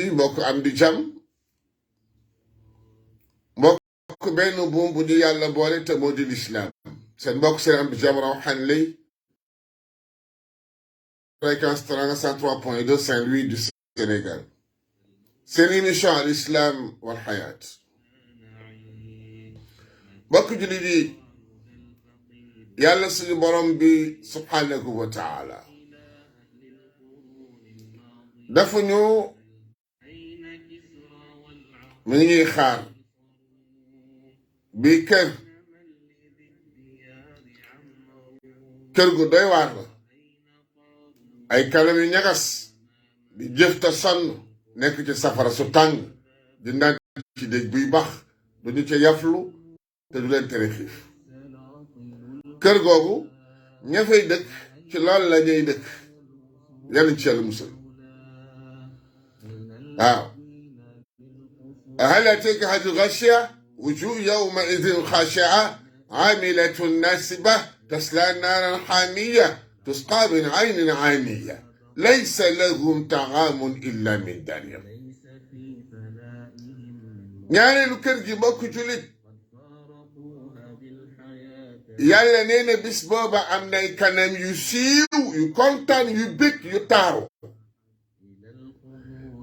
mbokk am di jàmm mbokk benn buum bu ñu yàlla boole te moo di lislaam seen mbokk seen am di jàmm Rawhan lay fréquence 103.2 Saint-Louis du Sénégal seen émission al islam wal hayat mbokk jullit yi yàlla suñu borom bi subhanahu wa taala dafa ñu mi ngi xaar bi kër gu doy waar la ay kanam yu ñagas di jëf ta sonn nekk ci safara su tàng di naan ci dëj buy bax duñu ca yaflu te du leen tere xiif kër googu ña fay dëkk ci loolu la ñuy dëkk yàlla ci yàlla musal waaw هل أتاك حديث غاشية وجوه يومئذ خاشعة عاملة ناصبة تصلى نارا حامية تسقى من عين عانية ليس لهم طعام إلا من ضريع ñaareelu kër gi mbokk jullit yàlla nee na bis booba am nay kanam yu siiw yu kontaan yu bég yu taaru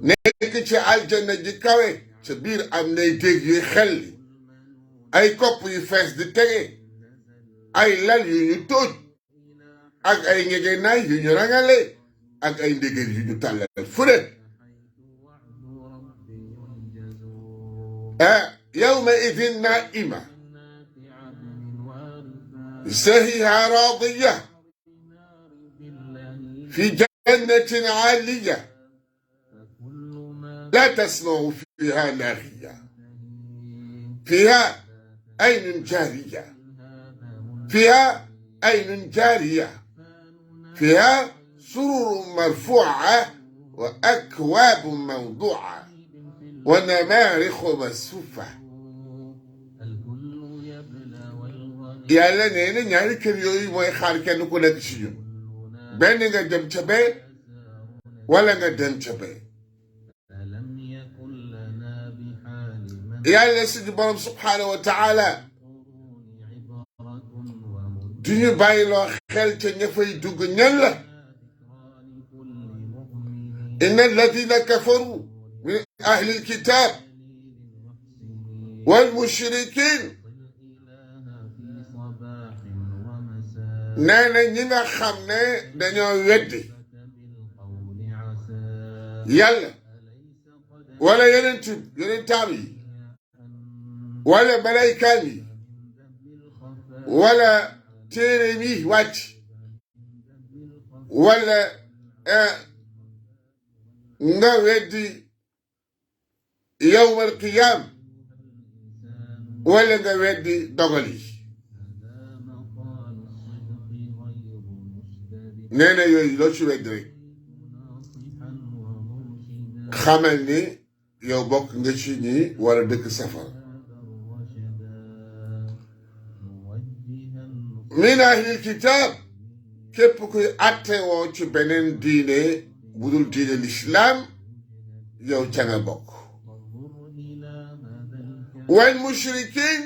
nekk ci aljanna ji kawe ca biir am nay dégg yuy xel ay kopp yu fees di tege ay lal yu ñu tóoj ak ay ngegenaay yu ñu rangale ak ay ndégéen yu ñu tàllal fu ne yawma idin naa'ima sahiha raadiya fi jannatin aaliya لا تسمع فيها لاغية فيها عين جارية فيها عين جارية فيها سرر مرفوعة وأكواب موضوعة ونمارق مصفوفة yàlla nee na ñaari kër yooyu mooy xaar kenn ku nekk ci ñun benn nga dem ca bee wala nga dem ca bee yàlla suñu borom subhaanahu wa taala du ñu bàyyiloo xel ca ña fay dugg ñan la inna alladina kafaru min ahli alkitab wal mushrikin nee na ñi nga xam ne dañoo weddi yàlla wala yonentaam yi wala malaykaan yi wala téere mi wàcc wala nga weddi yawmal qiyaam wala nga weddi dogal yi nee na yooyu loo ci weddi rek xamal ni yow bokk nga ci ñi war a dëkk safara min ahlil kitaab képp kuy atte woo ci beneen diine budul diine lislaam yow ca nga bokk wal mushrikin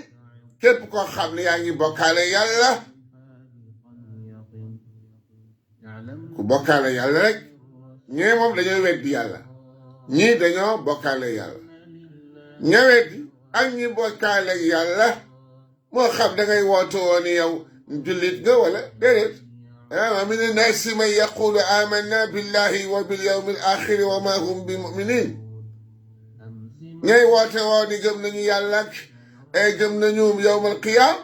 képp koo xam ne yaa ngi bokkaale yàlla ku bokkaale yàlla rek ñee moom dañoo weddi yàlla ñii dañoo bokkaale yàlla ña weddi ak ñi bokkaale yàlla moo xam da ngay woote woon yow jullit nga wala déedéet wa min annaasi man yaqulu amanna billahi wa bil yawmil axiri wa ma hum bi muminin ñay woote woo ni gëm nañu yàlla ak gëm nañu yawmal qiyaam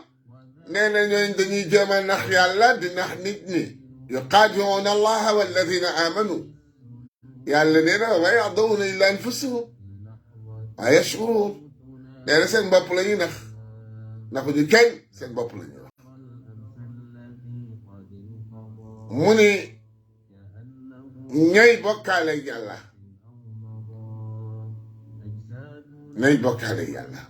nee na ñooñ dañuy jéem a nax yàlla di nax nit ñi yuqaadi'uuna allaha walladina amanu yàlla nee na wa ma yaxda'uuna illa anfusahum wa yash'uruun nee na seen bopp la ñuy naxuñu kenn seen bopp la ñuy wax mu ni ñay bokkaale yàlla ñay bokkaale yàlla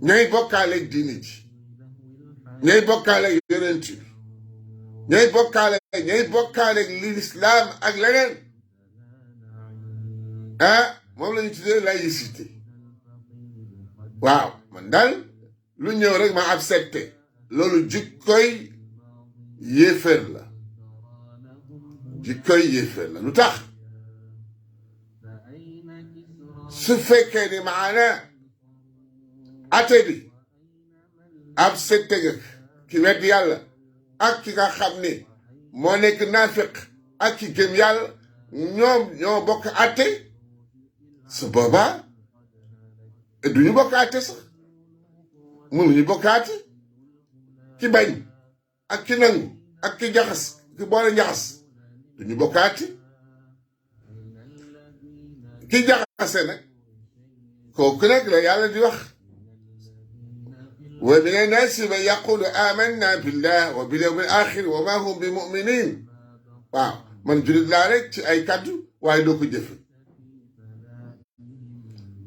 ñay bokkaale diine ji ñay bokkaale yonent bi ñay bokkaale lislaam ak leneen moom la ñu tuddee laïcité waaw man daal lu ñëw rek ma accepté loolu jikkoy yéeféer la lu tax su fekkee ni maana ate bi accepté nga ki wedd yàlla ak ki nga xam ni moo nekk naafiq ak ki gëm yàlla ñoom ñoo bokk ate su boobaa duñu bokk ate sax mënuñu bokk ate ki bañ ak ki nangu ak ki jaxas ki boole njaxas duñu bokk ate ki jaxase nag kooku nag la yàlla di wax wa mina naasi man yaqulu amanna billah wa bil yawmil axir wa ma hum bi muminin waaw man julit laa rek ci ay kaddu waaye doo ko jëfe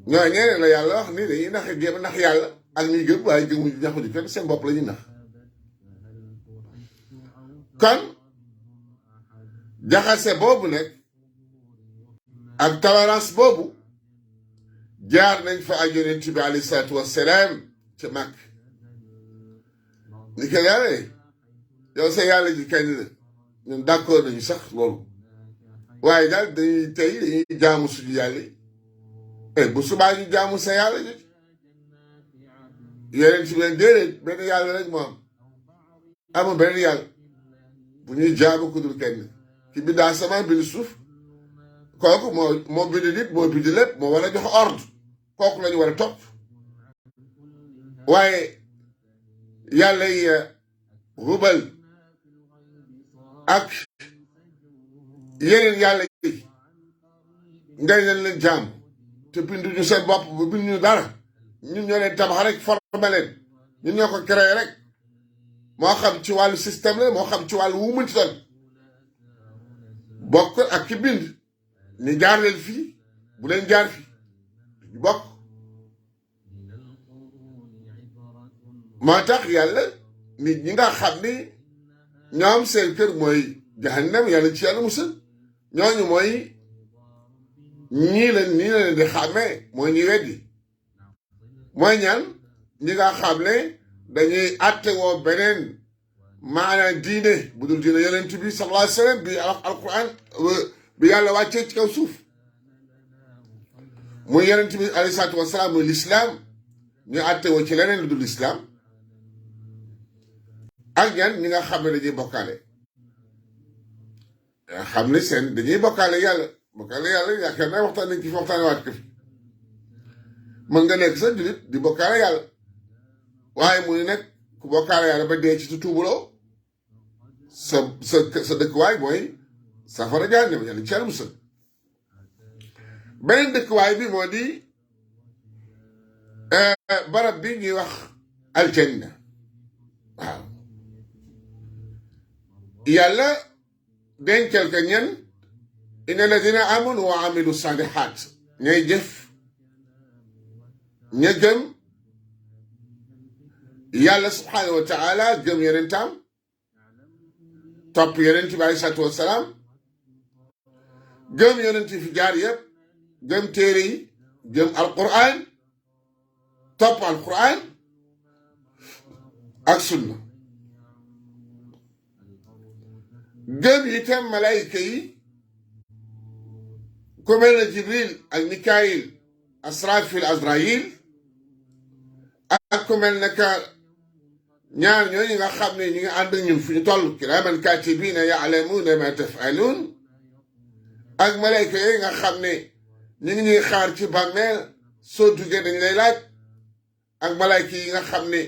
ñoo ñeneen la yàlla wax ni dañuy nax jéem nax yàlla ak ñuy gëm waaye gëmuñu naxuñu kenn seen bopp la ñuy nax kon jaxase boobu nag ak tolérance boobu jaar nañ fa ak yonent bi alayhi salaatu wassalaam ci mag ni ko yàlla yow sa yàlla ji kañ la ñun d'accord nañu sax loolu waaye daal dañuy jaamu suñu yàlla yi bu subaa ñu jaamu sa yàlla ji yonent bi leen déedéet benn yàlla rek moo am amul benn yàlla bu ñuy jaamu ku dul kenn ki bind asamaan bind suuf kooku moo bind nit moo bind lépp moo war a jox ordre kooku lañu war a topp waaye yàlla yi Hubal ak yeneen yàlla yi ngay leen jaam te binduñu seen bopp ba binduñu dara ñun ñoo leen tabax rek formé leen ñun ñoo ko créé rek moo xam ci wàllu système la moo xam ci wàllu wu mënti doon bokk ak ki bind ni jaar leen fii bu leen jaar fii duñu bokk moo tax yàlla nit ñi nga xam ni ñoom seen kër mooy jahannam yàlla ci yàlla musal ñooñu mooy nii leen di xàmmee mooy ñi weddi mooy ñaan ñi nga xam ne dañuy atte woo beneen maanaam diine bu dul diine yonent bi sallallahu alayhi wa sallam bi alquran bi yàlla wàccee ci kaw suuf muy yonent bi alayhi salaatu wasalaam muy lislaam ñu atte woo ci leneen lu dul lislaam ak ñan ñi nga xam ne dañuy bokkaale xam ne seen dañuy bokkaale yàlla yaakaar naa waxtaan nañ ci fi waxtaane waat ko fi mën nga nekk sa julit di bokkaale yàlla waaye muy nekk ku bokkaale yàlla ba dee ci tu tuubuloo sa dëkkuwaay mooy safara jahannam yàlla ci yàlla musal beneen dëkkuwaay bi moo di barab bi ñuy wax aljanna waaw yàlla dencal ka ñen inna alladina amanu wa amilu salihat ñay jëf ña gëm yàlla subhanahu wa taala gëm yonentam topp yonent bi aleyhi salaatu wasalaam gëm yonent fi jaar yëpp gëm téere yi gëm alquran topp alquran ak sunna gëm itam malayka yi ku mel ne Jibril ak Mikaayil Asrafil Azraïl ak ku mel ne ka ñaar ñooñu nga xam ne ñu ngi ànd ñun fu ñu toll kiraaman kaatibiina ya'lamuuna ma taf'aluun ak malayka yooyu nga xam ne ñu ngi ñuy xaar ci bàmmeel soo duggee dañ lay laaj ak malayka yi nga xam ne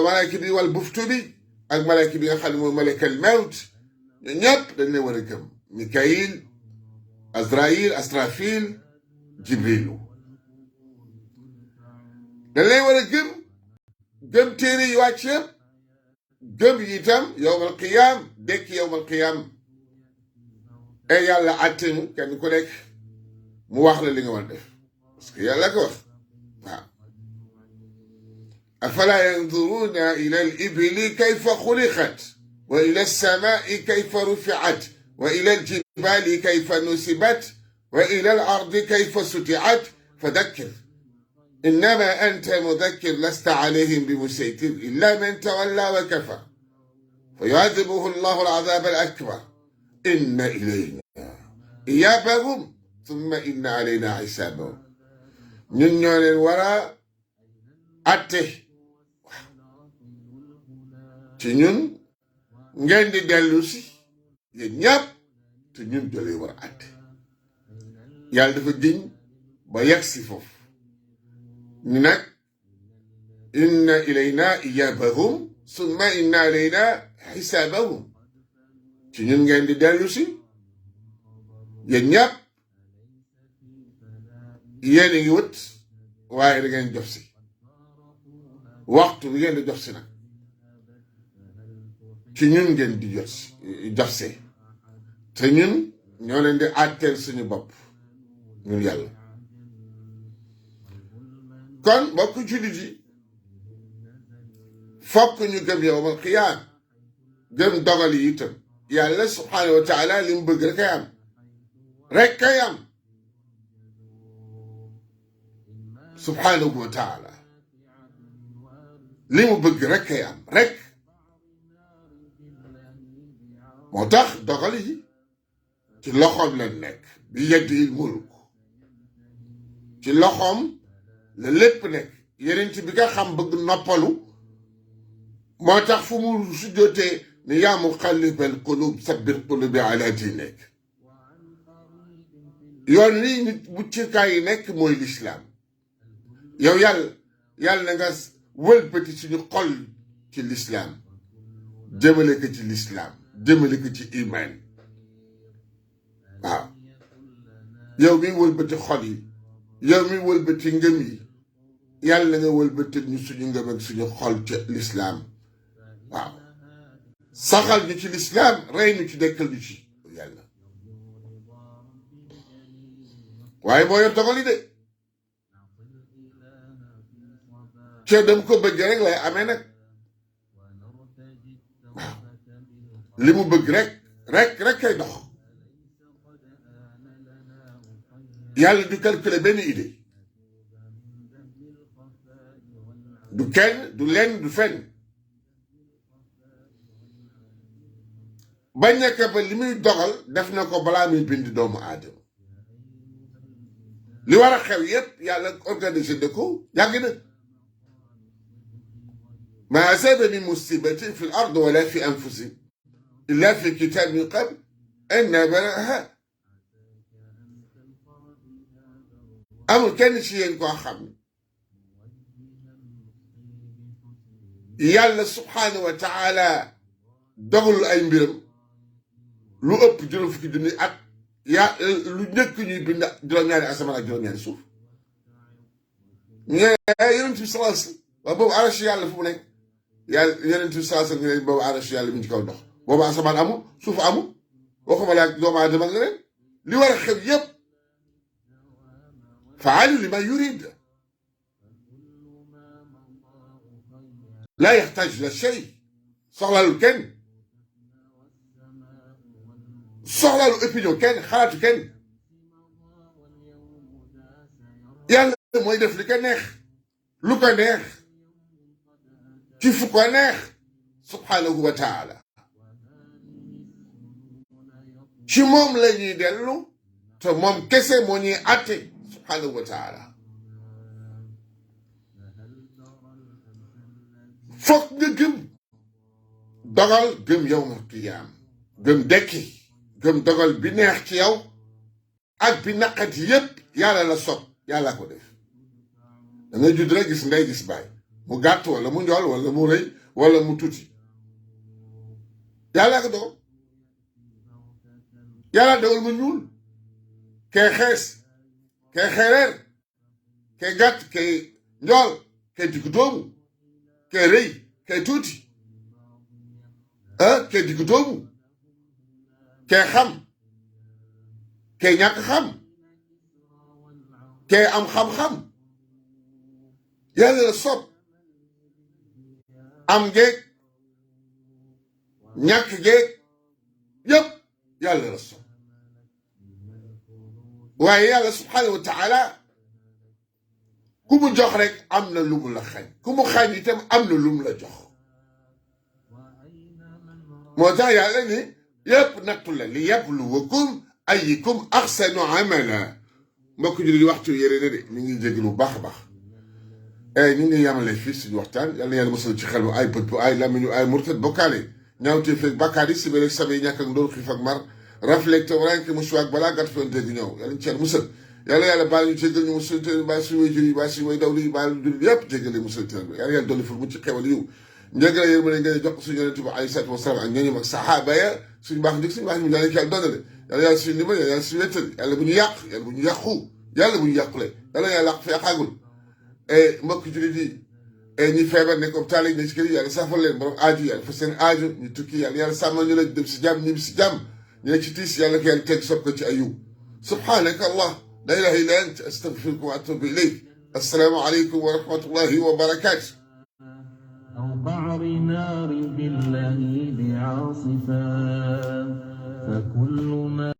malayka bi wal buftu bi ak malayka bi nga xam ne mooy malaykal mawt ñu ñëpp dañ lay war a gëm Mikaayil Azraïl Asrafil Jibrilu dañ lay war a gëm téere yi wàcc yëpp gëm itam yowmal qiyaam dekk yowmal qiyaam e yàlla àttenu kenn ku nekk mu wax la li nga war a def parce que yàlla ko wax waaw afala yanzuruna ila al ibili kayfa xuliqat wa ila alsamai kayfa rufiat wa ila aljibali kayfa nusibat وإلى الأرض كيف سطحت فذكر إنما أنت مذكر لست عليهم بمسيطر إلا من تولى وكفر فيعذبه الله العذاب الأكبر إن إلينا إيابهم ثم إن علينا حسابهم ñun ñoo leen war a atte ci ñun ngeen di dellu si yéen ñëpp te ñun jëlee war a atte yàlla dafa giñ ba yegg si foofu ni nag inna ilayna iyabahum summa inna alayna xisaabahum ci ñun ngeen di dellu si yéen ñëpp yéen a ngi wut waaye da ngeen jof si waxtu bi ngeen di jof si nag ci ñun ngeen di jof see te ñun ñoo leen di àtteel suñu bopp ñun yàlla kon mbokk jullit yi fokk ñu gëm yawmal qiyaam gëm dogal yi itam yàlla subhaanahu wa taala li mu bëgg rek am rek am subhaanahu wa taala li mu bëgg rek am rek moo tax dogal yi ci loxoom la nekk bi yadihil mulk ci loxoom la lépp nekk yeneen ci bi nga xam bëgg noppalu moo tax fu mu sujjootee ne yaa muqallibal qulub sabbit qulubi ala diinik yoon lii nit muccikaay yi nekk mooy lislaam yow yàlla na nga wëlbati suñu xol ci lislaam jëmale ko ci lislaam jëmale ko ci iman waaw yow mi wëlbati xol yi yow mi wëlbati ngëm yi yàlla na nga wëlbati ñu suñu ngëm ak suñu xol ci lislaam waaw saxal ñu ci lislaam rey ñu ci dekkal ñu ci yàlla waaye moo yor dogal yi de cee dem ko bëgg rek lay amee nag waaw li mu bëgg rek kay dox yàlla du calculer benn idée du kenn du lenn du fenn ba nekk ba li muy dogal def na ko balaa muy bind doomu aadama li war a xew yépp yàlla organisé de ko yàgg na ma asaba min musibatin fi l ard wala fi anfusihim illa fi kitab min qabl an nabraha amul kenn ci yéen koo xam ne yàlla subhaanahu wa taala dogalul ay mbiram lu ëpp juróom fukki junni at lu njëkk ñuy bind juróom-ñaari asamaan ak juróom-ñaari suuf ñu yonent bi sallallahu alayhi wasallam waaw boobu arash yàlla fu mu nekk yàlla yonent bi sallallahu alayhi wasallam boobu arash yàlla mi ngi ci kaw ndox boobu asamaan amul suuf amul waxuma la ak doomu aadama nga leen li war a xew yépp fa'aalu limaa yuriid laa yaxtaaj ila shay soxlaalul kenn soxlaalu opinion kenn xalaatu kenn yàlla mooy def li ko neex lu ko neex ci fu ko neex subhaanahu wa taala ci moom la ñuy dellu te moom kese moo ñuy àtte subhaanahu wa taala foog nga gëm dogal gëm yawmal qiyaam gëm dekki gëm dogal bi neex ci yow ak bi naqati yépp yàlla la sopp yàlla ko def da nga judd rek gis ndey gis baay mu gàtt wala mu njool wala mu rëy wala mu tuuti yàlla ko dogal yàlla dogal mu ñuul kee xees kee xeereer kee gàtt kee njool kee diggu doomu kee rëy kee tuuti kee diggu doomu kee xam kee ñàkk xam kee am xam-xam yàlla la sopp am geeg ñàkk geeg yépp yàlla la sopp waaye yàlla subhanahu wa taala ku mu jox rek am na lu mu la xañ ku mu xañ itam am na lu mu la jox moo tax yàlla ni yëpp nattu la li yabluwakum ayyukum ahsanu amala mbokk jullit di waxtu yére na de ñu ngi jégg lu baax a baax ñu ngi yamale fii suñu waxtaan yàlla yàlla mosal ci xel bu ay bët bu ay làmmiñu ay murtad bokkaale ñaawtee feeg bàkkaar yi si beeg samay ñàkk ak ndóol xiif ak mar raflect rank musu ak balaa gàtt foon dégg ñëw yàlla ñu ci yàlla musal yàlla baal ñu jéggal ñu musal te baal suñu way jur yi baal suñu way daw yi baal jullit yëpp jéggale musal te yàlla dolli fur mu ci xewal yiw njëgg la yéen ma ne ngeen jox ko suñu yonent bi alayhi salaatu wasalaam ak ñooñu ak saxaaba ya suñu baax njëkk suñu baax ñu daanaka yàlla doonale yàlla suñu ndimbal yàlla suñu wéttal yàlla bu ñu yàq yàlla bu ñu yàqu yàlla bu ñu yàqule yàlla làq fa yàqaagul mbokk jullit yi ñi feebar nekk hôpital yi ne ci kër yi yàlla saafal leen borom aaju yàlla fa seen aaju ñu tukki yàlla sàmmal ñu la dem si jàmm ñibbi si jàmm ñu nekk ci tiis yàlla ko yàlla teg sopp ko ci ayub subhanaka allah la ilaha illa anta astaghfiruka wa atubu ilayk assalaamu aleykum wa rahmatullahi wa barakatuh أو بعر نار باللهيب عاصفا فكل